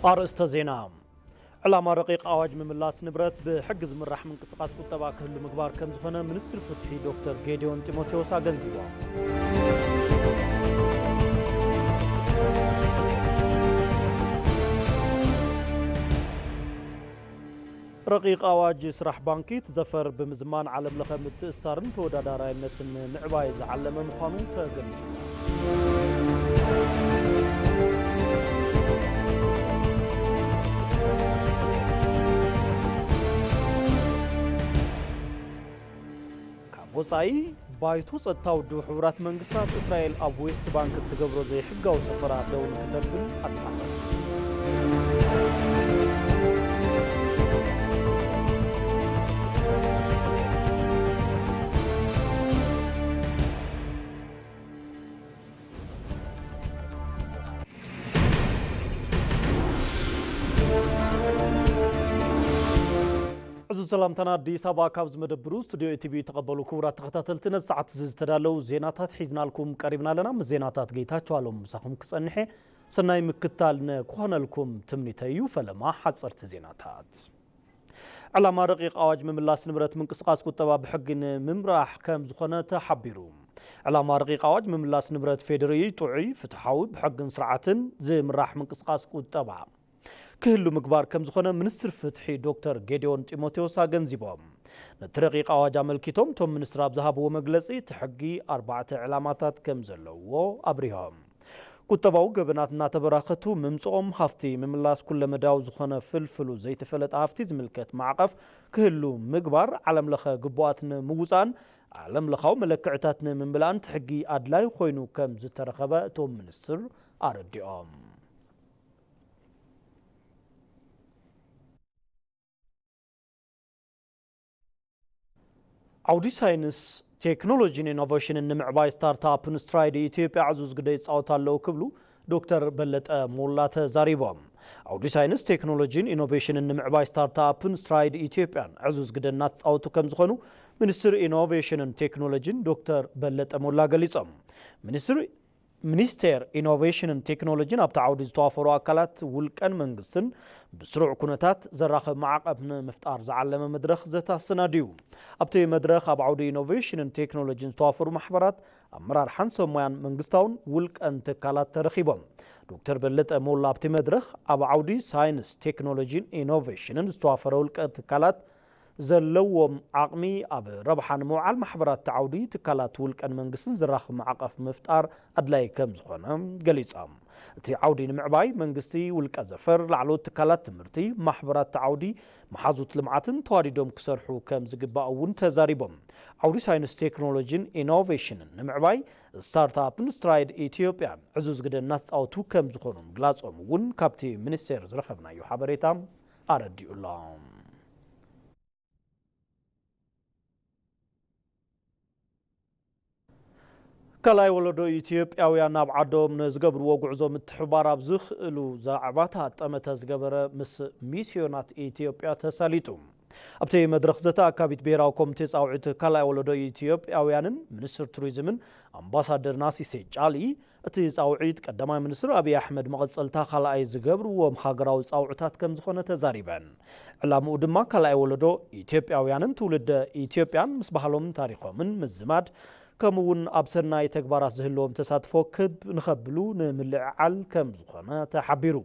ኣርእስተ ዜና። ዕላማ ረቂቕ ኣዋጅ ምምላስ ንብረት ብሕጊ ዝምራሕ ምንቅስቓስ ቁጠባ ክህሉ ምግባር ከም ዝኾነ ሚኒስትር ፍትሒ ዶክተር ጌዲዮን ጢሞቴዎስ ኣገንዚቦም። ረቂቕ ኣዋጅ ስራሕ ባንኪ እቲ ዘፈር ብምዝማን ዓለም ለኸ ምትእስሳርን ተወዳዳራይነትን ንምዕባይ ዝዓለመ ምዃኑ ተገሊጹ። ካብ ወጻኢ፣ ባይቶ ጸጥታ ውድብ ሕቡራት መንግስታት እስራኤል ኣብ ዌስት ባንክ እትገብሮ ዘይሕጋዊ ሰፈራ ደው ንክተብል ኣተሓሳስብ። ዕዙዝ ሰላምታና ኣዲስ ኣበባ ካብ ዝመደብሩ ስቱዲዮ ኢቲቪ ተቐበሉ። ክቡራት ተኸታተልቲ፣ ነዚ ሰዓት እዚ ዝተዳለዉ ዜናታት ሒዝናልኩም ቀሪብና ኣለና። ምስ ዜናታት ጌታቸው ኣሎም ምሳኹም ክጸንሐ ሰናይ ምክታል ንክኾነልኩም ትምኒተይ እዩ። ፈለማ ሓጸርቲ ዜናታት። ዕላማ ረቂቕ ኣዋጅ ምምላስ ንብረት ምንቅስቓስ ቁጠባ ብሕጊ ንምምራሕ ከም ዝኾነ ተሓቢሩ። ዕላማ ረቂቕ ኣዋጅ ምምላስ ንብረት ፌዴሪ ጥዑይ፣ ፍትሓዊ፣ ብሕግን ስርዓትን ዝምራሕ ምንቅስቓስ ቁጠባ ክህሉ ምግባር ከም ዝኾነ ሚኒስትር ፍትሒ ዶክተር ጌዲዮን ጢሞቴዎስ ኣገንዚቦም። ነቲ ረቂቕ ኣዋጅ ኣመልኪቶም እቶም ሚኒስትር ኣብ ዝሃብዎ መግለጺ፣ እቲ ሕጊ ኣርባዕተ ዕላማታት ከም ዘለዎ ኣብሪሆም። ቁጠባዊ ገበናት እናተበራኸቱ ምምጽኦም፣ ሃፍቲ ምምላስ፣ ኩለመዳያዊ ዝኾነ ፍልፍሉ ዘይተፈለጠ ሃፍቲ ዝምልከት ማዕቐፍ ክህሉ ምግባር፣ ዓለም ለኸ ግቡኣት ንምውጻእን ዓለም ለኻዊ መለክዕታት ንምምላእን እቲ ሕጊ ኣድላዪ ኮይኑ ከም ዝተረኸበ እቶም ሚኒስትር ኣረዲኦም። ዓውዲ ሳይንስ፣ ቴክኖሎጂን ኢኖቬሽንን ንምዕባይ ስታርትኣፕን ስትራይድ ኢትዮጵያ ዕዙዝ ግደ ይጻወቱ ኣለዉ ክብሉ ዶክተር በለጠ ሞላ ተዛሪቦም። ዓውዲ ሳይንስ፣ ቴክኖሎጂን ኢኖቬሽንን ንምዕባይ ስታርትኣፕን ስትራይድ ኢትዮጵያን ዕዙዝ ግደ እናተጻወቱ ከም ዝኾኑ ሚኒስትር ኢኖቬሽንን ቴክኖሎጂን ዶክተር በለጠ ሞላ ገሊጾም። ሚኒስትር ሚኒስቴር ኢኖቬሽንን ቴክኖሎጂን ኣብቲ ዓውዲ ዝተዋፈሩ ኣካላት ውልቀን መንግስትን ብስሩዕ ኩነታት ዘራኽብ ማዕቐፍ ንምፍጣር ዝዓለመ መድረኽ ዘተ ኣሰናድዩ። ኣብቲ መድረኽ ኣብ ዓውዲ ኢኖቬሽንን ቴክኖሎጂን ዝተዋፈሩ ማሕበራት፣ ኣመራርሓን ሰብ ሞያን መንግስታውን ውልቀን ትካላት ተረኺቦም። ዶክተር በለጠ ሞላ ኣብቲ መድረኽ ኣብ ዓውዲ ሳይንስ፣ ቴክኖሎጂን ኢኖቬሽንን ዝተዋፈረ ውልቀ ትካላት ዘለዎም ዓቕሚ ኣብ ረብሓ ንምውዓል ማሕበራት ዓውዲ ትካላት ውልቀን መንግስትን ዘራኽብ ማዕቐፍ ምፍጣር ኣድላዪ ከም ዝኾነ ገሊጾም። እቲ ዓውዲ ንምዕባይ መንግስቲ፣ ውልቀ ዘፈር፣ ላዕለዎት ትካላት ትምህርቲ፣ ማሕበራት ዓውዲ፣ መሓዙት ልምዓትን ተዋዲዶም ክሰርሑ ከም ዝግባእ እውን ተዛሪቦም። ዓውዲ ሳይንስ፣ ቴክኖሎጂን ኢኖቬሽንን ንምዕባይ ስታርትኣፕን ስትራይድ ኢትዮጵያን ዕዙዝ ግደ እናተፃወቱ ከም ዝኾኑ ምግላፆም እውን ካብቲ ሚኒስቴር ዝረኸብናዮ ሓበሬታ ኣረዲኡ ኣሎ። ካልኣይ ወለዶ ኢትዮጵያውያን ናብ ዓዶም ንዝገብርዎ ጉዕዞ ምትሕብባር ኣብ ዝኽእሉ ዛዕባታት ጠመተ ዝገበረ ምስ ሚስዮናት ኢትዮጵያ ተሳሊጡ። ኣብቲ መድረኽ ዘተ ኣካቢት ብሄራዊ ኮሚቴ ጻውዒት ካልኣይ ወለዶ ኢትዮጵያውያንን ሚኒስትር ቱሪዝምን ኣምባሳደር ናሲሴ ጫሊ፣ እቲ ጻውዒት ቀዳማይ ሚኒስትር ኣብይ ኣሕመድ መቐጸልታ ካልኣይ ዝገብርዎም ሃገራዊ ጻውዕታት ከም ዝኾነ ተዛሪበን። ዕላምኡ ድማ ካልኣይ ወለዶ ኢትዮጵያውያንን ትውልደ ኢትዮጵያን ምስ ባህሎምን ታሪኾምን ምዝማድ፣ ከምኡ እውን ኣብ ሰናይ ተግባራት ዝህልዎም ተሳትፎ ክብ ንኸብሉ ንምልዕዓል ከም ዝኾነ ተሓቢሩ።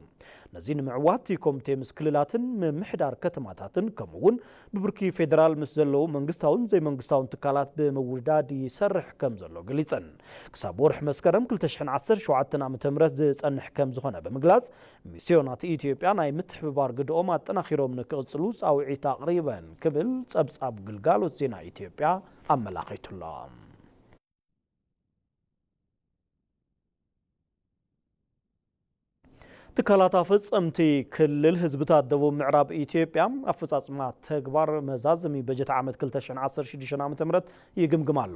ነዚ ንምዕዋት እቲ ኮሚቴ ምስ ክልላትን ምምሕዳር ከተማታትን ከምኡ እውን ብብርኪ ፌደራል ምስ ዘለዉ መንግስታውን ዘይመንግስታውን ትካላት ብምውዳድ ይሰርሕ ከም ዘሎ ገሊጸን። ክሳብ ወርሒ መስከረም ክልተ ሽሕን ዓሰርተ ሸውዓተን ዓመተ ምህረት ዝጸንሕ ከም ዝኾነ ብምግላጽ፣ ሚስዮናት ኢትዮጵያ ናይ ምትሕብባር ግድኦም ኣጠናኺሮም ንክቕጽሉ ጻውዒት ኣቕሪበን ክብል ጸብጻብ ግልጋሎት ዜና ኢትዮጵያ ኣመላኺቱ'ሎ። ትካላት ኣፈጸምቲ ክልል ህዝብታት ደቡብ ምዕራብ ኢትዮጵያ ኣፈጻጽማ ተግባር መዛዘሚ በጀት ዓመት ክልተ ሽሕን ዓሰርተ ሽዱሽተን ዓመተ ምህረት ይግምግም ኣሎ።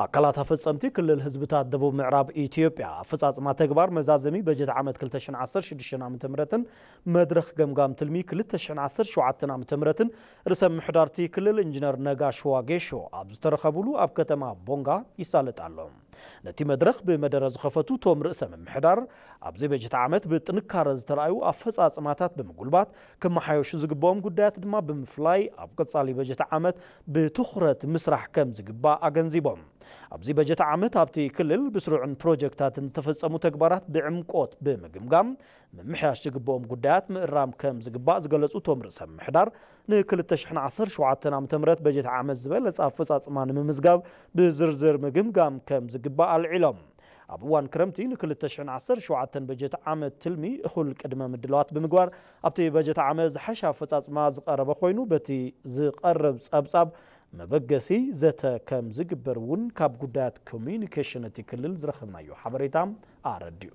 ኣካላት ኣፈጸምቲ ክልል ህዝብታት ደቡብ ምዕራብ ኢትዮጵያ ኣፈጻጽማ ተግባር መዛዘሚ በጀት ዓመት ክልተ ሽሕን ዓሰርተ ሽዱሽተን ዓመተ ምህረትን መድረኽ ገምጋም ትልሚ ክልተ ሽሕን ዓሰርተ ሸውዓተን ዓመተ ምህረትን ርእሰ ምምሕዳር እቲ ክልል ኢንጂነር ነጋሽ ዋጌሾ ኣብ ዝተረኸብሉ ኣብ ከተማ ቦንጋ ይሳለጥ ኣሎ። ነቲ መድረኽ ብመደረ ዝኸፈቱ እቶም ርእሰ ምምሕዳር፣ ኣብዚ በጀት ዓመት ብጥንካረ ዝተረኣዩ ኣፈጻጽማታት ብምጉልባት፣ ክመሓየሹ ዝግብኦም ጉዳያት ድማ ብምፍላይ፣ ኣብ ቀጻሊ በጀት ዓመት ብትኹረት ምስራሕ ከም ዝግባእ ኣገንዚቦም። ኣብዚ በጀት ዓመት ኣብቲ ክልል ብስሩዕን ፕሮጀክታትን ዝተፈጸሙ ተግባራት ብዕምቆት ብምግምጋም፣ ምምሕያሽ ዝግብኦም ጉዳያት ምእራም ከም ዝግባእ ዝገለጹ እቶም ርእሰ ምምሕዳር፣ ን ክልተ ሽሕን ዓሰርተ ሸውዓተን ዓመተ ምህረት በጀት ዓመት ዝበለጸ ኣፈጻጽማ ንምምዝጋብ ብዝርዝር ምግምጋም ከም ዝግባእ ኣልዒሎም። ኣብ እዋን ክረምቲ ን ክልተ ሽሕን ዓሰርተ ሸውዓተን በጀት ዓመት ትልሚ እኹል ቅድመ ምድላዋት ብምግባር፣ ኣብቲ በጀት ዓመት ዝሓሸ ኣፈጻጽማ ዝቐረበ ኮይኑ፣ በቲ ዝቐርብ ጸብጻብ መበገሲ ዘተ ከም ዝግበር እውን ካብ ጉዳያት ኮሚዩኒኬሽን እቲ ክልል ዝረኸብናዮ ሓበሬታ ኣረዲኡ።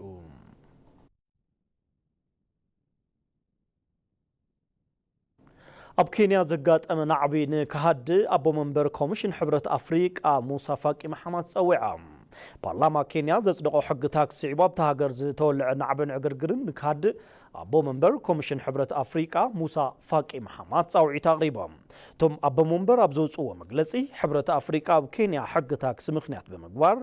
ኣብ ኬንያ ዘጋጠመ ናዕቢ ንክሃድእ ኣቦ መንበር ኮሚሽን ሕብረት ኣፍሪቃ ሙሳ ፋቂ መሓማት ጸዊዖም። ፓርላማ ኬንያ ዘጽደቖ ሕጊ ታክስ ስዒቡ ኣብታ ሃገር ዝተወልዐ ናዕብን ዕግርግርን ንክሃድእ ኣቦ መንበር ኮሚሽን ሕብረት ኣፍሪቃ ሙሳ ፋቂ መሓማት ጻውዒት ኣቕሪቦም። እቶም ኣቦ መንበር ኣብ ዘውፅዎ መግለፂ፣ ሕብረት ኣፍሪቃ ኣብ ኬንያ ሕጊ ታክስ ምኽንያት ብምግባር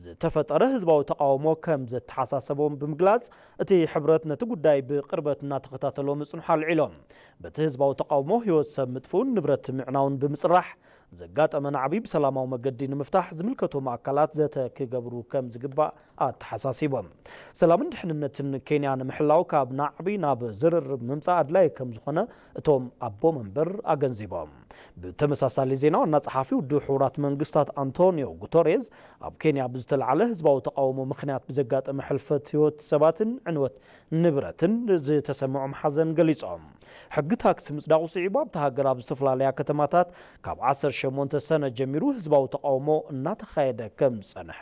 ዝተፈጠረ ህዝባዊ ተቓውሞ ከም ዘተሓሳሰቦም ብምግላጽ፣ እቲ ሕብረት ነቲ ጉዳይ ብቕርበት እናተኸታተሎ ምጽንሑ ኣልዒሎም። በቲ ህዝባዊ ተቓውሞ ህይወት ሰብ ምጥፍኡን ንብረት ምዕናውን ብምጽራሕ፣ ዘጋጠመ ናዕቢ ብሰላማዊ መገዲ ንምፍታሕ ዝምልከቶም ኣካላት ዘተ ክገብሩ ከም ዝግባእ ኣተሓሳሲቦም። ሰላምን ድሕንነትን ኬንያ ንምሕላው ካብ ናዕቢ ናብ ዝርርብ ምምጻእ ኣድላዪ ከም ዝኾነ እቶም ኣቦ መንበር ኣገንዚቦም። ብተመሳሳሊ ዜና፣ ዋና ጸሓፊ ውድብ ሕቡራት መንግስታት ኣንቶኒዮ ጉተሬዝ ኣብ ኬንያ ብዝተላዕለ ህዝባዊ ተቓውሞ ምኽንያት ብዘጋጠመ ሕልፈት ህይወት ሰባትን ዕንወት ንብረትን ዝተሰምዖም ሓዘን ገሊጾም። ሕጊ ታክሲ ምጽዳቑ ስዒቡ ኣብታ ሃገር ኣብ ዝተፈላለያ ከተማታት ካብ ዓሰርተ ሸሞንተ ሰነ ጀሚሩ ህዝባዊ ተቓውሞ እናተኻየደ ከም ዝጸንሐ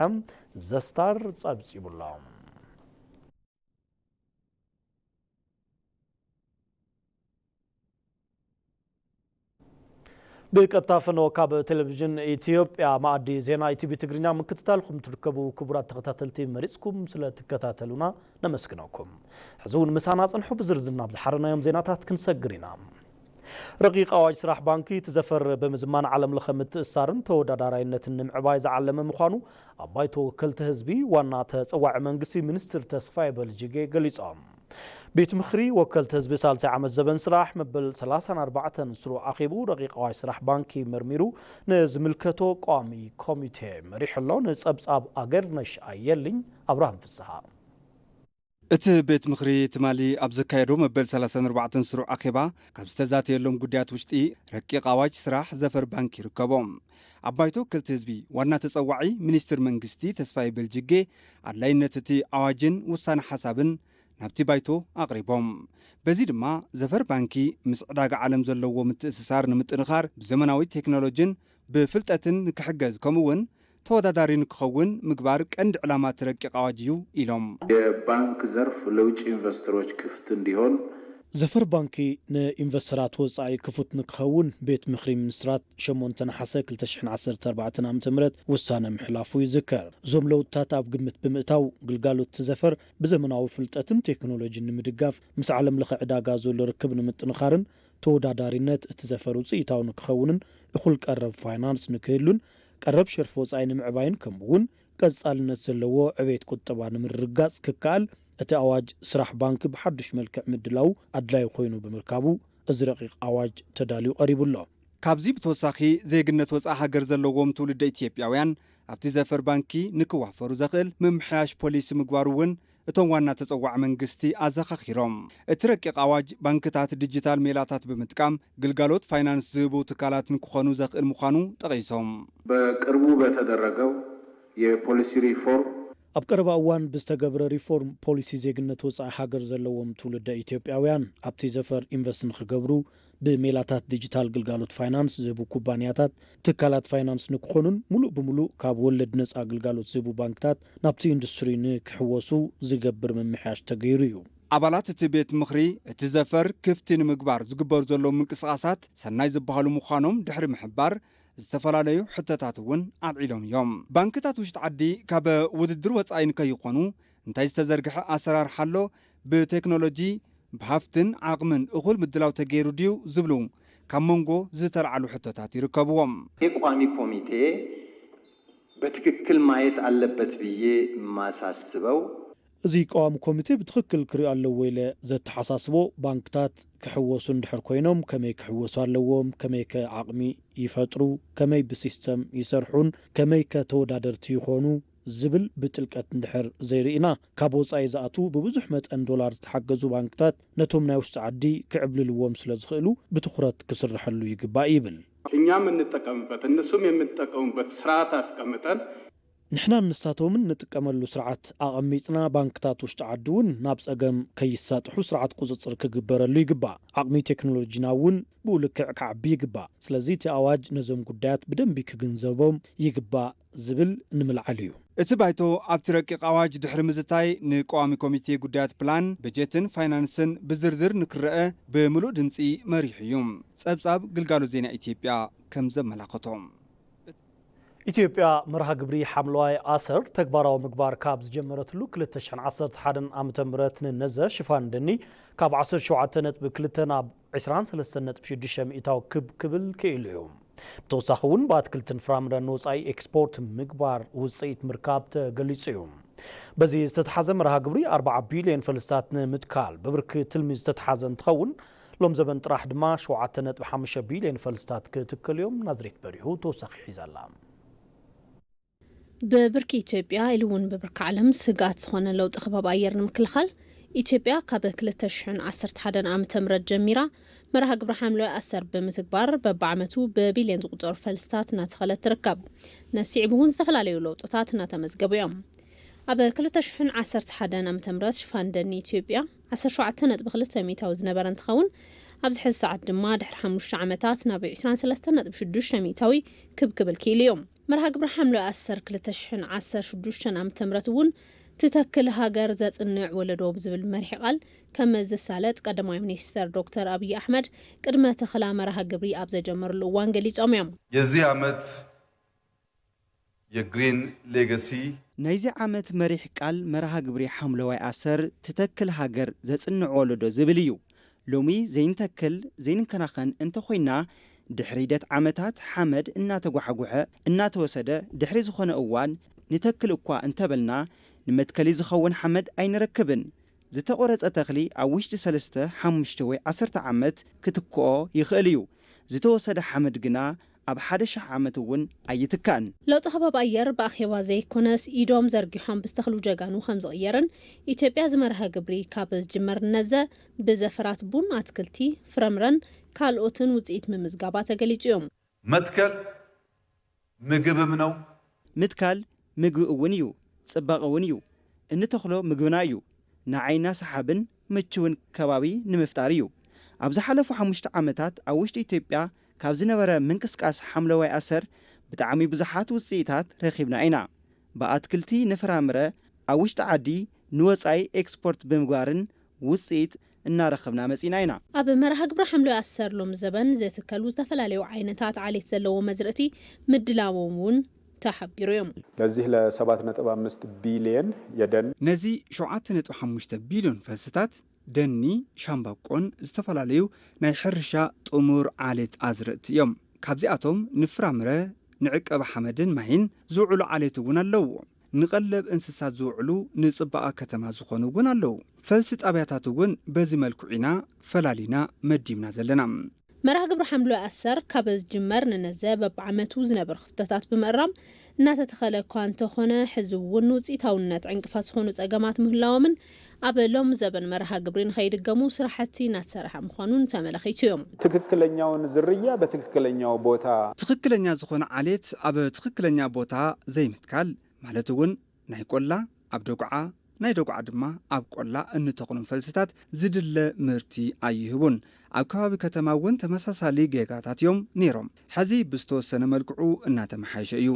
ዘስታር ጸብጺቡሎም። ብቀጥታ ፈነወ ካብ ቴሌቪዥን ኢትዮጵያ ማዕዲ ዜና ኢቲቪ ትግርኛ ምክትታልኩም ትርከቡ ክቡራት ተኸታተልቲ፣ መሪጽኩም ስለ ትከታተሉና ነመስግነኩም። ሕዚ እውን ምሳና ጽንሑ፣ ብዝርዝር ናብ ዝሓረናዮም ዜናታት ክንሰግር ኢና። ረቂቕ ኣዋጅ ስራሕ ባንኪ እቲ ዘፈር ብምዝማን ዓለም ለኸ ምትእስሳርን ተወዳዳራይነትን ንምዕባይ ዝዓለመ ምዃኑ ኣብ ባይቶ ወከልቲ ህዝቢ ዋና ተጸዋዒ መንግስቲ ሚኒስትር ተስፋዬ በልጅጌ ገሊጾም። ቤት ምኽሪ ወከልቲ ህዝቢ ሳልሳይ ዓመት ዘበን ስራሕ መበል ሰላሳን ኣርባዕተን ስሩዕ ኣኺቡ ረቂቕ ኣዋጅ ስራሕ ባንኪ መርሚሩ ንዝምልከቶ ቋሚ ኮሚቴ መሪሑ ኣሎ። ንጸብጻብ ኣገርነሽ ኣየልኝ፣ ኣብርሃም ፍስሃ። እቲ ቤት ምኽሪ ትማሊ ኣብ ዘካየዶ መበል ሰላሳን ኣርባዕተን ስሩዕ ኣኼባ ካብ ዝተዛተየሎም ጉዳያት ውሽጢ ረቂቕ ኣዋጅ ስራሕ ዘፈር ባንኪ ይርከቦም። ኣብ ባይቶ ወከልቲ ህዝቢ ዋና ተጸዋዒ ሚኒስትር መንግስቲ ተስፋዬ በልጅጌ ኣድላይነት እቲ ኣዋጅን ውሳነ ሓሳብን ናብቲ ባይቶ ኣቕሪቦም። በዚ ድማ ዘፈር ባንኪ ምስ ዕዳጋ ዓለም ዘለዎ ምትእስሳር ንምጥንኻር ብዘመናዊ ቴክኖሎጂን ብፍልጠትን ንክሕገዝ ከምኡውን ተወዳዳሪ ንክኸውን ምግባር ቀንዲ ዕላማ እቲ ረቂቕ ኣዋጅ እዩ ኢሎም። የባንክ ዘርፍ ለውጭ ኢንቨስተሮች ክፍት እንዲሆን ዘፈር ባንኪ ንኢንቨስተራት ወጻኢ ክፉት ንክኸውን ቤት ምኽሪ ሚኒስትራት ሸሞንተ ነሓሰ ክልተ ሽሕን ዓሰርተ ኣርባዕተን ዓመተ ምህረት ውሳነ ምሕላፉ ይዝከር። እዞም ለውጥታት ኣብ ግምት ብምእታው፣ ግልጋሎት እቲ ዘፈር ብዘመናዊ ፍልጠትን ቴክኖሎጂን ንምድጋፍ፣ ምስ ዓለም ለኸ ዕዳጋ ዘሎ ርክብ ንምጥንኻርን ተወዳዳሪነት እቲ ዘፈር ውጽኢታዊ ንክኸውንን እኹል ቀረብ ፋይናንስ ንክህሉን ቀረብ ሸርፊ ወጻኢ ንምዕባይን ከምኡ እውን ቀጻልነት ዘለዎ ዕቤት ቁጠባ ንምርግጋጽ ክከኣል እቲ ኣዋጅ ስራሕ ባንኪ ብሓዱሽ መልክዕ ምድላው ኣድላዩ ኮይኑ ብምርካቡ እዚ ረቂቕ ኣዋጅ ተዳልዩ ቀሪቡ ኣሎ። ካብዚ ብተወሳኺ ዜግነት ወጻኢ ሃገር ዘለዎም ትውልደ ኢትዮጵያውያን ኣብቲ ዘፈር ባንኪ ንክዋፈሩ ዘኽእል ምምሕያሽ ፖሊሲ ምግባሩ እውን እቶም ዋና ተጸዋዕ መንግስቲ ኣዘኻኺሮም። እቲ ረቂቕ ኣዋጅ ባንክታት ዲጂታል ሜላታት ብምጥቃም ግልጋሎት ፋይናንስ ዝህቡ ትካላት ንክኾኑ ዘኽእል ምዃኑ ጠቒሶም። በቅርቡ በተደረገው የፖሊሲ ሪፎርም ኣብ ቀረባ እዋን ብዝተገብረ ሪፎርም ፖሊሲ ዜግነት ወጻኢ ሃገር ዘለዎም ትውልደ ኢትዮጵያውያን ኣብቲ ዘፈር ኢንቨስት ንክገብሩ ብሜላታት ዲጂታል ግልጋሎት ፋይናንስ ዝህቡ ኩባንያታት ትካላት ፋይናንስ ንክኾኑን ሙሉእ ብሙሉእ ካብ ወለድ ነጻ ግልጋሎት ዝህቡ ባንክታት ናብቲ ኢንዱስትሪ ንክሕወሱ ዝገብር ምምሕያሽ ተገይሩ እዩ። ኣባላት እቲ ቤት ምኽሪ እቲ ዘፈር ክፍቲ ንምግባር ዝግበሩ ዘለዉ ምንቅስቓሳት ሰናይ ዝበሃሉ ምዃኖም ድሕሪ ምሕባር፣ ዝተፈላለዩ ሕቶታት እውን ኣልዒሎም እዮም። ባንክታት ውሽጢ ዓዲ ካብ ውድድር ወጻኢ ንከይኾኑ እንታይ ዝተዘርግሐ ኣሰራርሓ ኣሎ? ብቴክኖሎጂ፣ ብሃፍትን ዓቕምን እኹል ምድላው ተገይሩ ድዩ? ዝብሉ ካብ መንጎ ዝተልዓሉ ሕቶታት ይርከብዎም። የቋሚ ኮሚቴ በትክክል ማየት አለበት ብዬ የማሳስበው። እዚ ቀዋሚ ኮሚቴ ብትኽክል ክሪኦ ኣለዎ ኢለ ዘተሓሳስቦ፣ ባንክታት ክሕወሱ እንድሕር ኮይኖም ከመይ ክሕወሱ ኣለዎም፣ ከመይ ከ ዓቕሚ ይፈጥሩ፣ ከመይ ብሲስተም ይሰርሑን ከመይ ከ ተወዳደርቲ ይኾኑ ዝብል ብጥልቀት እንድሕር ዘይርኢና፣ ካብ ወፃኢ ዝኣትዉ ብብዙሕ መጠን ዶላር ዝተሓገዙ ባንክታት ነቶም ናይ ውሽጢ ዓዲ ክዕብልልዎም ስለ ዝኽእሉ ብትኹረት ክስርሐሉ ይግባእ ይብል። እኛም እንጠቀምበት እነሱም የሚጠቀሙበት ስርዓት አስቀምጠን ንሕናን ንሳቶምን ንጥቀመሉ ስርዓት ኣቐሚጥና፣ ባንክታት ውሽጢ ዓዲ እውን ናብ ጸገም ከይሳጥሑ ስርዓት ቁጽጽር ክግበረሉ ይግባእ። ዓቕሚ ቴክኖሎጂና እውን ብኡ ልክዕ ክዓቢ ይግባእ። ስለዚ እቲ ኣዋጅ ነዞም ጉዳያት ብደንቢ ክግንዘቦም ይግባእ ዝብል ንምልዓል እዩ። እቲ ባይቶ ኣብቲ ረቂቕ ኣዋጅ ድሕሪ ምዝታይ ንቀዋሚ ኮሚቴ ጉዳያት ፕላን፣ በጀትን ፋይናንስን ብዝርዝር ንክረአ ብምሉእ ድምፂ መሪሑ እዩ። ጸብጻብ ግልጋሎት ዜና ኢትዮጵያ ከም ዘመላኸቶ። ኢትዮጵያ መርሃ ግብሪ ሓምለዋይ ኣሰር ተግባራዊ ምግባር ካብ ዝጀመረትሉ ክልተ ሽሕን ዓሰርተ ሓደን ዓመተ ምህረት ንነዘ ሽፋን ደኒ ካብ ዓሰርተ ሸውዓተ ነጥቢ ክልተ ናብ ዕስራን ሰለስተን ነጥቢ ሽዱሽተ ሚእታዊ ክብ ክብል ክኢሉ እዩ። ብተወሳኺ እውን ብኣትክልትን ፍራምረን ንወፃኢ ኤክስፖርት ምግባር ውፅኢት ምርካብ ተገሊፁ እዩ። በዚ ዝተተሓዘ መርሃ ግብሪ ኣርባዓ ቢልዮን ፈልስታት ንምትካል ብብርኪ ትልሚ ዝተተሓዘ እንትኸውን፣ ሎም ዘበን ጥራሕ ድማ ሸውዓተ ነጥቢ ሓሙሽተ ቢልዮን ፈልስታት ክትከል እዮም። ናዝሬት በሪሁ ተወሳኺ ሒዛላ። ብብርኪ ኢትዮጵያ ኢሉ እውን ብብርኪ ዓለም ስግኣት ዝኾነ ለውጢ ከባቢ ኣየር ንምክልኻል ኢትዮጵያ ካብ ክልተ ሽሕን ዓሰርተ ሓደን ዓመተ ምህረት ጀሚራ መርሃ ግብሪ ሓምለዋይ ኣሰር ብምትግባር በብዓመቱ ብቢልዮን ዝቑጸሩ ፈልስታት እናተኸለት ትርከብ። ነሲዕቡ እውን ዝተፈላለዩ ለውጥታት እናተመዝገቡ እዮም። ኣብ ክልተ ሽሕን ዓሰርተ ሓደን ዓመተ ምህረት ሽፋን ደኒ ኢትዮጵያ ዓሰርተ ሸውዓተ ነጥቢ ክልተ ሚእታዊ ዝነበረ እንትኸውን፣ ኣብዚ ሕዚ ሰዓት ድማ ድሕሪ ሓሙሽተ ዓመታት ናብ ዕስራን ሰለስተን ነጥቢ ሽዱሽተ ሚእታዊ ክብ ክብል ክኢሉ እዩ። መርሃ ግብሪ ሓምለዋይ ኣሰር ክልተ ሽሕን ዓሰርተ ሽዱሽተን ዓመተ ምህረት እውን ትተክል ሃገር ዘጽንዕ ወለዶ ብዝብል መሪሕ ቃል ከም ዝሳለጥ ቀዳማይ ሚኒስተር ዶክተር ኣብይ ኣሕመድ ቅድመ ተኸላ መርሃ ግብሪ ኣብ ዘጀመርሉ እዋን ገሊጾም እዮም። የዚህ ዓመት የግሪን ሌጋሲ ናይዚ ዓመት መሪሕ ቃል መርሃ ግብሪ ሓምለዋይ ኣሰር ትተክል ሃገር ዘጽንዕ ወለዶ ዝብል እዩ። ሎሚ ዘይንተክል ዘይንከናኸን እንተኾይና ድሕሪ ሂደት ዓመታት ሓመድ እናተጓሓጉሐ እናተወሰደ ድሕሪ ዝኾነ እዋን ንተክል እኳ እንተበልና ንመትከሊ ዝኸውን ሓመድ ኣይንረክብን። ዝተቖረጸ ተኽሊ ኣብ ውሽጢ ሰለስተ፣ ሓሙሽተ ወይ ዓሰርተ ዓመት ክትክኦ ይኽእል እዩ። ዝተወሰደ ሓመድ ግና ኣብ ሓደ ሽሕ ዓመት እውን ኣይትካእን። ለውጢ ከባቢ ኣየር ብኣኼባ ዘይኮነስ ኢዶም ዘርጊሖም ብዝተኽሉ ጀጋኑ ከም ዝቕየርን ኢትዮጵያ ዝመርሀ ግብሪ ካብ ዝጅመር ነዘ ብዘፈራት ቡን፣ ኣትክልቲ፣ ፍረምረን ካልኦትን ውፅኢት ምምዝጋባ ተገሊፁ እዮም። መትከል ምግብም ነው። ምትካል ምግቢ እውን እዩ፣ ፅባቐ እውን እዩ። እንተኽሎ ምግብና እዩ። ንዓይና ሰሓብን ምችውን ከባቢ ንምፍጣር እዩ። ኣብ ዝሓለፉ ሓሙሽተ ዓመታት ኣብ ውሽጢ ኢትዮጵያ ካብ ዝነበረ ምንቅስቃስ ሓምለዋይ ኣሰር ብጣዕሚ ብዙሓት ውፅኢታት ረኺብና ኢና። ብኣትክልቲ ንፍራምረ ኣብ ውሽጢ ዓዲ ንወፃኢ ኤክስፖርት ብምግባርን ውፅኢት እናረኸብና መፂና ኢና። ኣብ መርሃ ግብሪ ሓምለዋይ ኣሰር ሎም ዘበን ዝትከሉ ዝተፈላለዩ ዓይነታት ዓሌት ዘለዎ መዝርእቲ ምድላዎም እውን ተሓቢሩ እዮም። ለዚህ ለሰባት ነጥብ ኣምስት ቢሊየን የደን ነዚ ሸውዓተ ነጥቢ ሓሙሽተ ቢልዮን ፈልስታት ደኒ፣ ሻምባቆን ዝተፈላለዩ ናይ ሕርሻ ጥሙር ዓሌት ኣዝርእቲ እዮም። ካብዚኣቶም ንፍራምረ፣ ንዕቀባ ሓመድን ማይን ዝውዕሉ ዓሌት እውን ኣለውዎ። ንቐለብ እንስሳት ዝውዕሉ ንጽባቐ ከተማ ዝኾኑ እውን ኣለዉ። ፈልሲ ጣብያታት እውን በዚ መልክዑ ኢና ፈላሊና መዲብና ዘለና። መርሃ ግብሪ ሓምለዋይ ኣሰር ካብ ዝጅመር ንነዘ በብዓመቱ ዝነበሩ ክፍተታት ብምእራም እናተተኸለ እኳ እንተኾነ ሕዚ እውን ውፅኢታውነት ዕንቅፋት ዝኾኑ ፀገማት ምህላዎምን ኣብ ሎም ዘበን መርሃ ግብሪ ንኸይድገሙ ስራሕቲ እናተሰርሐ ምዃኑን ተመላኺቱ እዮም። ትክክለኛውን ዝርያ በትክክለኛው ቦታ ትክክለኛ ዝኾነ ዓሌት ኣብ ትክክለኛ ቦታ ዘይምትካል ማለት እውን ናይ ቆላ ኣብ ደጉዓ ናይ ደጉዓ ድማ ኣብ ቆላ እንተኽሎም ፈልስታት ዝድለ ምህርቲ ኣይህቡን። ኣብ ከባቢ ከተማ እውን ተመሳሳሊ ጌጋታት እዮም ነይሮም። ሕዚ ብዝተወሰነ መልክዑ እናተመሓየሸ እዩ።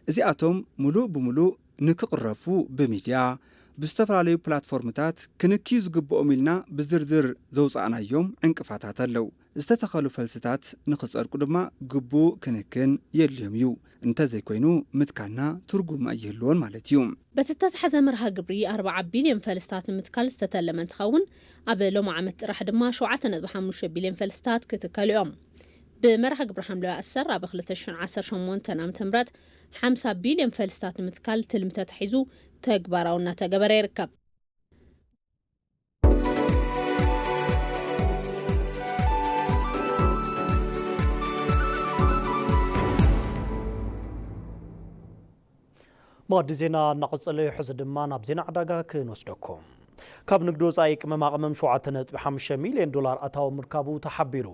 እዚኣቶም ሙሉእ ብሙሉእ ንክቕረፉ ብሚድያ፣ ብዝተፈላለዩ ፕላትፎርምታት ክንክዩ ዝግብኦም ኢልና ብዝርዝር ዘውፃእናዮም ዕንቅፋታት ኣለዉ። ዝተተኸሉ ፈልስታት ንኽፀድቁ ድማ ግቡእ ክንክን የድልዮም እዩ። እንተዘይኮይኑ ምትካልና ትርጉም ኣይህልዎን ማለት እዩ። በቲ ዝተታሕዘ መርሃ ግብሪ ኣርባዓ ቢልዮን ፈልስታት ንምትካል ዝተተለመ እንትኸውን ኣብ ሎሚ ዓመት ጥራሕ ድማ ሸውዓተ ነጥቢ ሓሙሽተ ቢልዮን ፈልስታት ክትከሉ እዮም። ብመርሃ ግብሪ ሓምለዋይ ኣሰር ኣብ ክልተ ሽሕን ዓሰርተ ሸሞንተን ዓመተ ምህረት ሓምሳ ቢልዮን ፈልስታት ንምትካል ትልሚ ተታሒዙ ተግባራዊ እናተገበረ ይርከብ። መቕዲ ዜና እናቐጸለ እዩ። ሕዚ ድማ ናብ ዜና ዕዳጋ ክንወስደኩም። ካብ ንግዲ ወጻኢ ቅመማ ቅመም ሸውዓተ ነጥቢ ሓሙሽተ ሚልዮን ዶላር ኣታዊ ምርካቡ ተሓቢሩ።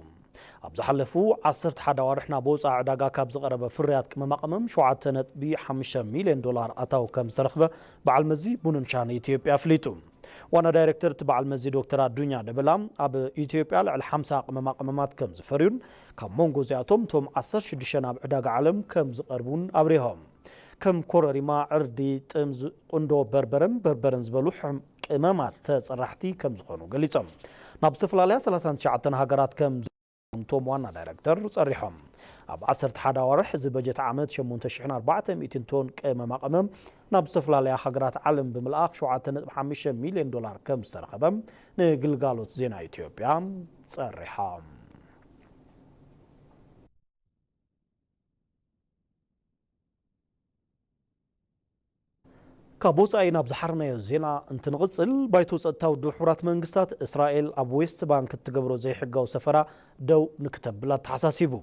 ኣብ ዝሓለፉ ዓሰርተ ሓደ ኣዋርሕ ናብ ወጻኢ ዕዳጋ ካብ ዝቐረበ ፍርያት ቅመማ ቅመም ሸውዓተ ነጥቢ ሓሙሽተ ሚልዮን ዶላር ኣታዊ ከም ዝተረኽበ በዓል መዚ ቡንን ሻሂን ኢትዮጵያ ኣፍሊጡ። ዋና ዳይሬክተር እቲ በዓል መዚ ዶክተር ኣዱኛ ደበላ፣ ኣብ ኢትዮጵያ ልዕሊ ሓምሳ ቅመማ ቅመማት ከም ዝፈርዩን ካብ መንጎ እዚኣቶም እቶም ዓሰርተ ሽዱሽተ ናብ ዕዳጋ ዓለም ከም ዝቐርቡን ኣብሪሆም። ከም ኮረሪማ፣ ዕርዲ፣ ጥምዝ፣ ቁንዶ በርበረን በርበረን ዝበሉ ሕም-፣ ቅመማት ተጸራሕቲ ከም ዝኾኑ ገሊጾም። ናብ ዝተፈላለያ ሰላሳን ትሽዓተን ሃገራት ከም እቶም ዋና ዳይሬክተር ጸሪሖም። ኣብ ዓሰርተ ሓደ ኣዋርሕ እዚ በጀት ዓመት ሸሞንተ ሽሕን ኣርባዕተ ሚእትን ቶን ቅመማ ቅመም ናብ ዝተፈላለያ ሃገራት ዓለም ብምልኣኽ ሸውዓተ ነጥቢ ሓሙሽተ ሚልዮን ዶላር ከም ዝተረኸበ ንግልጋሎት ዜና ኢትዮጵያ ጸሪሖም። ካብ ወጻኢ ናብ ዝሓርናዮ ዜና እንትንቕጽል፣ ባይቶ ጸጥታ ውድብ ሕቡራት መንግስታት፣ እስራኤል ኣብ ዌስት ባንክ እትገብሮ ዘይሕጋዊ ሰፈራ ደው ንክተብል ኣተሓሳሲቡ።